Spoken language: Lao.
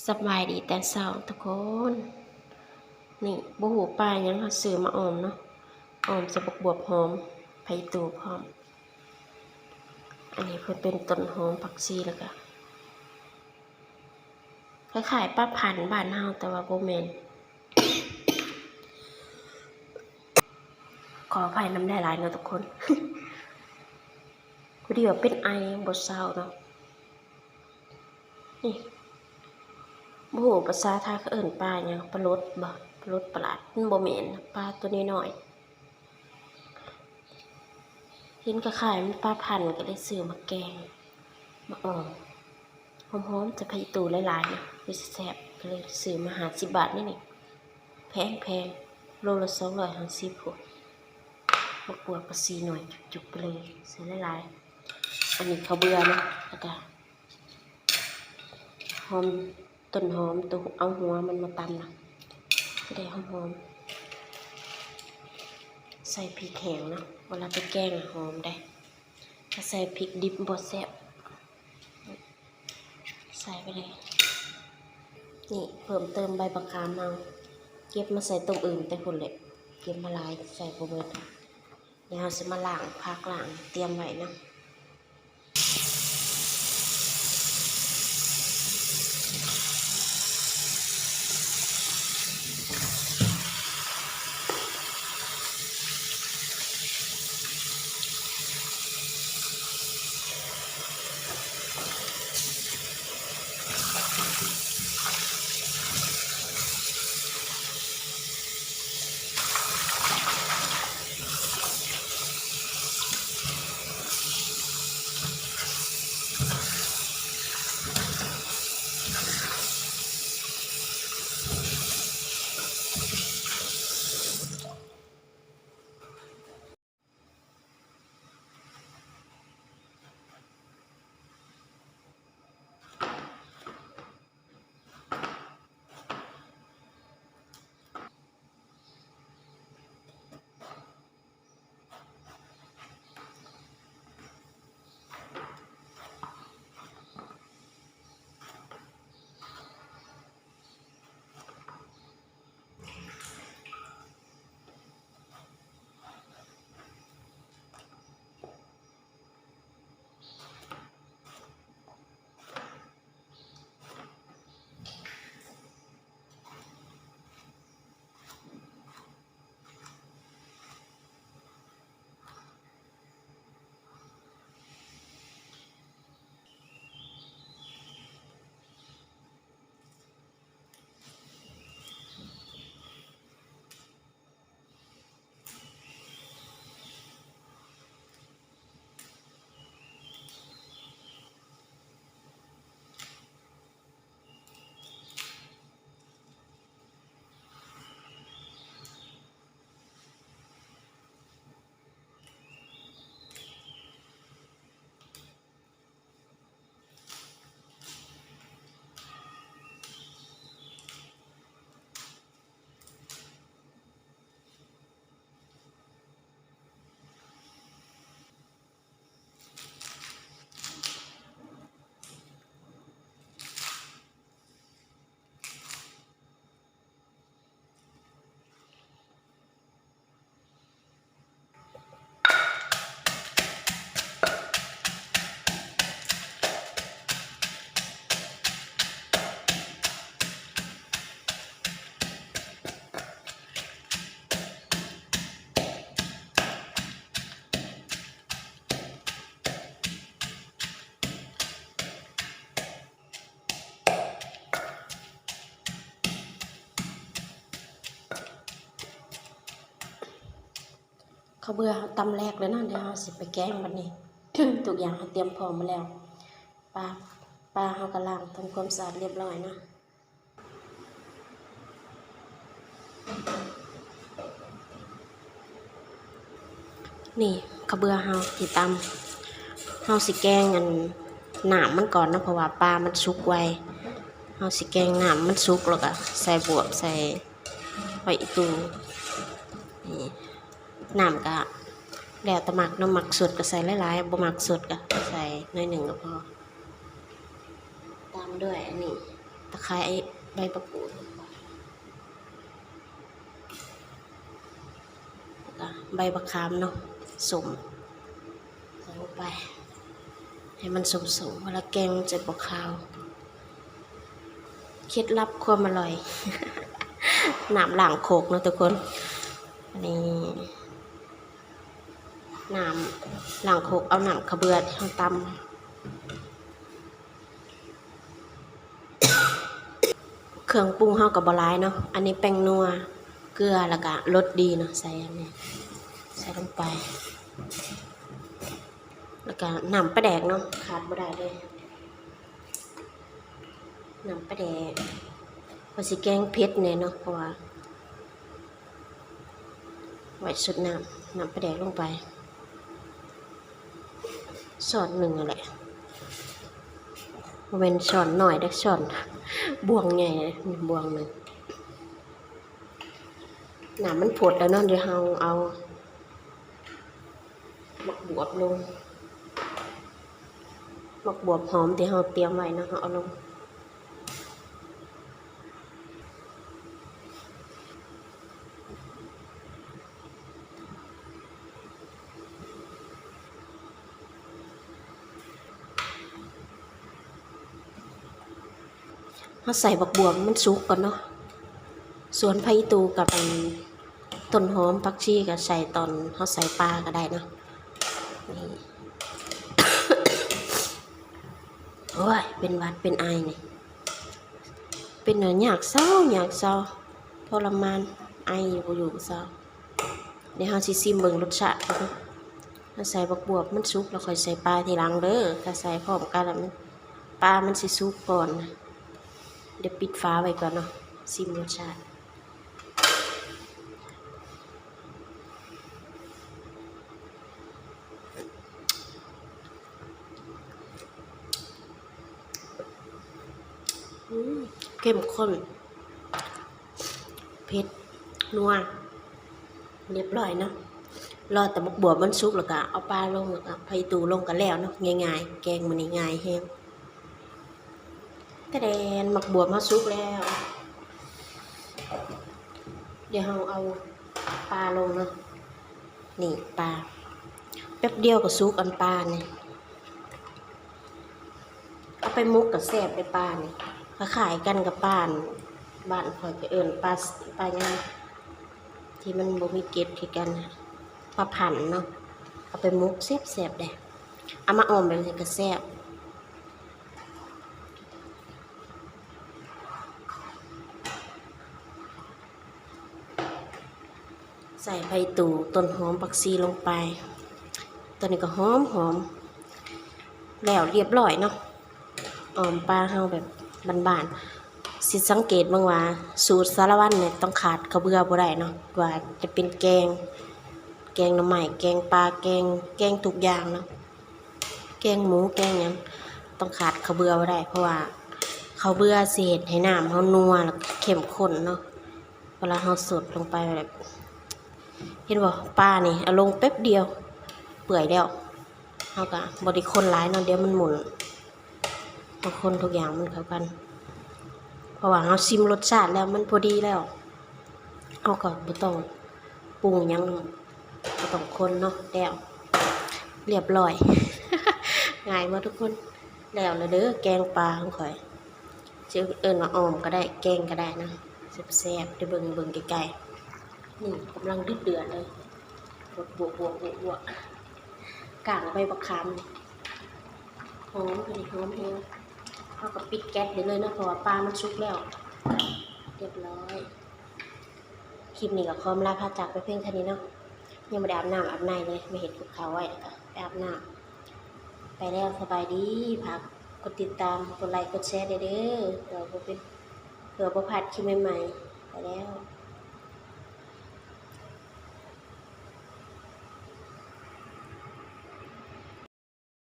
ສະບາຍດີແຕ່ເຊົ້າທຸກຄົນ. ນີ້ ບໍ່ຮູ້ປາຫຍັງ ເຮົາຊື້ມາອອມເນາະ, ອອມໃສ່ບັກບວບຫອມ ຜັກອີ່ຕູພ້ອມ. ອັນນີ້ເພິ່ນເປັນຕົ້ນຫອມ ຜັກຊີ ແລ້ວກະຄ້າຍໆ ປາພັນບ້ານເຮົາ ແຕ່ວ່າບໍ່ແມ່ນ. ຂໍອະໄພນຳຫຼາຍໆເນາະທຸກຄົນ, ພໍດີວ່າເປັນໄອບໍ່ເຊົາເນາະ. ນີ້ ບໍ່ຮູ້ພາສາໄທເຂົາເອີ້ນປາຫຍັງ ປາລົດບໍ ປາລົດ ປາຫຼາດ ມັນບໍ່ແມ່ນ ປາໂຕນ້ອຍໆ. ເຫັນຄ້າຍໆ ມັນປາພັນ ກໍເລີຍຊື້ມາແກງ ມາອອມ ຫອມໆ ໃສ່ຜັກອີ່ຕູຫຼາຍໆ ເນາະ ຄືຊິແຊບ ກໍເລີຍຊື້ມາຫ້າສິບບາດນີ້ ນີ້ ແພງໆ ໂລລະສອງຮ້ອຍຫ້າສິບພຸ້ນ. ບັກບວບກໍສີ່ໜ່ວຍ ຈຸກໆ ໄປເລີຍ ໃສ່ຫຼາຍໆ. ອັນນີ້ເຂົ້າເບືອເນາະ ແລ້ວກະຫອມ ຕົ້ນຫອມ ໂຕເອົາຫົວມັນມາຕຳນະ ຈະໄດ້ຫອມໆ. ໃສ່ພິກແຫ້ງເນາະ ເວລາໄປແກງຫອມເດ້, ຖ້າໃສ່ພິກດິບບໍ່ແຊບ. ໃສ່ໄປເລີຍ. ນີ້ ເພີ່ມເຕີມໃບບັກຂາມເຮົາ ເກັບມາໃສ່ຕົ້ມອຶ່ງແຕ່ພຸ້ນແຫຼະ, ເກັບມາຫຼາຍ ໃສ່ບໍ່ເບິດ. ດຽວເຮົາຊິມາລ້າງຜັກ ລ້າງຕຽມໄວ້ນຳ. ເຂົ້າເບືອເຮົາຕຳແຫຼກແລ້ວເນາະ, ດຽວເຮົາຊິໄປແກງບັດນີ້. ທຸກຢ່າງເຮົາຕຽມພ້ອມໝົດແລ້ວ. ປາ ປາເຮົາກໍລ້າງທຳຄວາມສະອາດລຽບຮ້ອຍເນາະ. ນີ້ ເຂົ້າເບືອເຮົາທີ່ຕຳ ເຮົາຊິແກງອັນ ນ້ຳມັນກ່ອນເນາະ ເພາະວ່າປາມັນສຸກໄວ. ເຮົາຊິແກງນ້ຳມັນສຸກ ແລ້ວກໍໃສ່ບວບ ໃສ່ ໃບອີ່ຕູ່. ນີ້ ນ້ຳກະແລ້ວແຕ່ມັກເນາະ, ມັກສົດກະໃສ່ຫຼາຍໆ ບໍ່ມັກສົດກະໃສ່ໜ້ອຍໜຶ່ງກະພໍ. ຕາມດ້ວຍອັນນີ້ ຕະໄຄ ໃບບັກກູດ ແລ້ວກະໃບບັກຂາມເນາະ ສົ້ມ ໃສ່ລົງໄປ ໃຫ້ມັນສົ້ມໆ ເວລາແກງມັນຈະບໍ່ຄາວ. ເຄັດລັບຄວາມອະລ່ອຍ ນ້ຳລ້າງໂຄກເນາະທຸກຄົນ. ອັນນີ້ ນ້ຳລ້າງໂຄກ ເອົານ້ຳຂະເບືອທີ່ເຮົາຕຳ. ເຄື່ອງປຸງເຮົາກໍບໍ່ຫຼາຍເນາະ ອັນນີ້ແປ້ງນົວ ເກືອ ແລ້ວກະລົດດີເນາະ ໃສ່ອັນນີ້ ໃສ່ລົງໄປ ແລ້ວກະນ້ຳປາແດກເນາະ ຂາດບໍ່ໄດ້ເລີຍ ນ້ຳປາແດກ. ເຮົາຊິແກງເຜັດແດ່ເນາະ ເພາະວ່າ ໄວ້ຊົດນ້ຳ ນ້ຳປາແດກລົງໄປ ຊ້ອນໜຶ່ງຫັ້ນແຫຼະ ບໍ່ແມ່ນຊ້ອນນ້ອຍເດ້ ຊ້ອນບ່ວງໃຫຍ່ເດ້ ບ່ວງໜຶ່ງ. ນ້ຳມັນຟົດແລ້ວເນາະ ດຽວເຮົາເອົາໝາກບວບລົງ ໝາກບວບຫອມທີ່ເຮົາຕຽມໄວ້ເນາະ ເຮົາເອົາລົງ. ເຮົາໃສ່ບັກບວບມັນສຸກກ່ອນເນາະ ສ່ວນຜັກອີ່ຕູ່ກັບອັນຕົ້ນຫອມ ຜັກຊີກໍໃສ່ຕອນເຮົາໃສ່ປາກໍໄດ້ເນາະ. ນີ້ ໂອ້ຍ ເປັນຫວັດເປັນໄອນີ້ ເປັນແນວຍາກເຊົາ ຍາກເຊົາ ທໍລະມານ ໄອຢູ່ ບໍ່ຢູ່ບໍ່ເຊົາ. ດຽວເຮົາຊິຊິມເບິ່ງລົດຊາດກ່ອນເນາະ ເຮົາໃສ່ບັກບວບມັນສຸກແລ້ວຄ່ອຍໃສ່ປາທີຫຼັງເດີ ຖ້າໃສ່ພ້ອມກັນແລ້ວມັນ ປາມັນຊິສຸກກ່ອນ. ດຽວປິດຝາໄວ້ກ່ອນເນາະ ຊິມລົດຊາດ. ອືມ ເຂັ້ມຂຸ້ນ ເຜັດ ນົວ ຮຽບຮ້ອຍເນາະ. ລໍແຕ່ໝາກບວບມັນສຸກ ແລ້ວກະເອົາປາລົງ ແລ້ວກະຜັກອີ່ຕູ່ລົງກະແລ້ວເນາະ ງ່າຍໆ ແກງມື້ນີ້ງ່າຍແຮງ. ແຕ່ແດນ ໝາກບວບເຮົາສຸກແລ້ວ ດຽວເຮົາເອົາປາລົງເນາະ. ນີ້ປາ ແປັບດຽວກໍສຸກ ອັນປານີ້ ເອົາໄປໝົກກໍແຊບເດ້ ປານີ້ ຄ້າຍໆກັນກັບປາ ບ້ານຂ້ອຍກໍເອີ້ນປາ ປາຫຍັງ ທີ່ມັນບໍ່ມີເກັດຄືກັນ ປາພັນເນາະ ເອົາໄປໝົກແຊບໆເດ້ ເອົາມາອອມແບບນີ້ກໍແຊບ. ໃສ່ຜັກອີ່ຕູ່ ຕົ້ນຫອມ ຜັກຊີລົງໄປ ຕອນນີ້ກໍຫອມໆ ແລ້ວຮຽບຮ້ອຍເນາະ. ອອມປາເຮົາແບບບ້ານໆ ຊິສັງເກດເບິ່ງວ່າສູດສາລະວັນນີ້ຕ້ອງຂາດເຂົ້າເບືອບໍ່ໄດ້ເນາະ ວ່າຈະເປັນແກງ ແກງໜໍ່ໄມ້ ແກງປາ ແກງ ແກງທຸກຢ່າງເນາະ ແກງໝູ ແກງຫຍັງ ຕ້ອງຂາດເຂົ້າເບືອບໍ່ໄດ້ ເພາະວ່າເຂົ້າເບືອຊິເຮັດໃຫ້ນ້ຳເຮົານົວ ແລ້ວກໍເຂັ້ມຂຸ້ນເນາະ. ເວລາເຮົາສົດລົງໄປແບບ ເຫັນບໍ່ ປານີ້ເອົາລົງແປັບດຽວເປື່ອຍແລ້ວ ເຮົາກໍບໍ່ໄດ້ຄົນຫຼາຍເນາະ ດຽວມັນໝຸ່ນ ເຮົາຄົນທຸກຢ່າງມັນເຂົ້າກັນ ເພາະວ່າເຮົາຊິມລົດຊາດແລ້ວມັນພໍດີແລ້ວ ເຮົາກໍບໍ່ຕ້ອງປຸງຫຍັງ ບໍ່ຕ້ອງຄົນເນາະ ແລ້ວ ຮຽບຮ້ອຍ. ງ່າຍບໍ່ທຸກຄົນ? ແລ້ວລະເດີ ແກງປາຂອງຂ້ອຍ ຊິເອີ້ນວ່າອອມກໍໄດ້ ແກງກໍໄດ້ນະ ແຊບໆ ໄດ້ເບິ່ງ ເບິ່ງໃກ້ໆ. ນີ້ກຳລັງເດືອດໆເລີຍ ບວກໆໆ ກ້າງໃບບັກຂາມ ຫອມ ອັນນີ້ຫອມແຮງ. ເຮົາກໍປິດແກັສໄດ້ເລີຍເນາະ ເພາະວ່າປາມັນສຸກແລ້ວ ຮຽບຮ້ອຍ. ຄລິບນີ້ກໍຂໍອຳລາພາຈາກໄປພຽງເທົ່ານີ້ເນາະ ຍັງບໍ່ໄດ້ອາບນ້ຳອາບໃນເລີຍ ມາເຮັດກັບເຂົ້າໄວ້ ແລ້ວກໍໄປອາບນ້ຳ ໄປແລ້ວ ສະບາຍດີ. ຝາກກົດຕິດຕາມ ກົດໄລ ກົດແຊແດ່ເດີ ເພື່ອບໍ່ເປັນ ເພື່ອບໍ່ພາດຄລິບໃໝ່ໆ. ໄປແລ້ວ.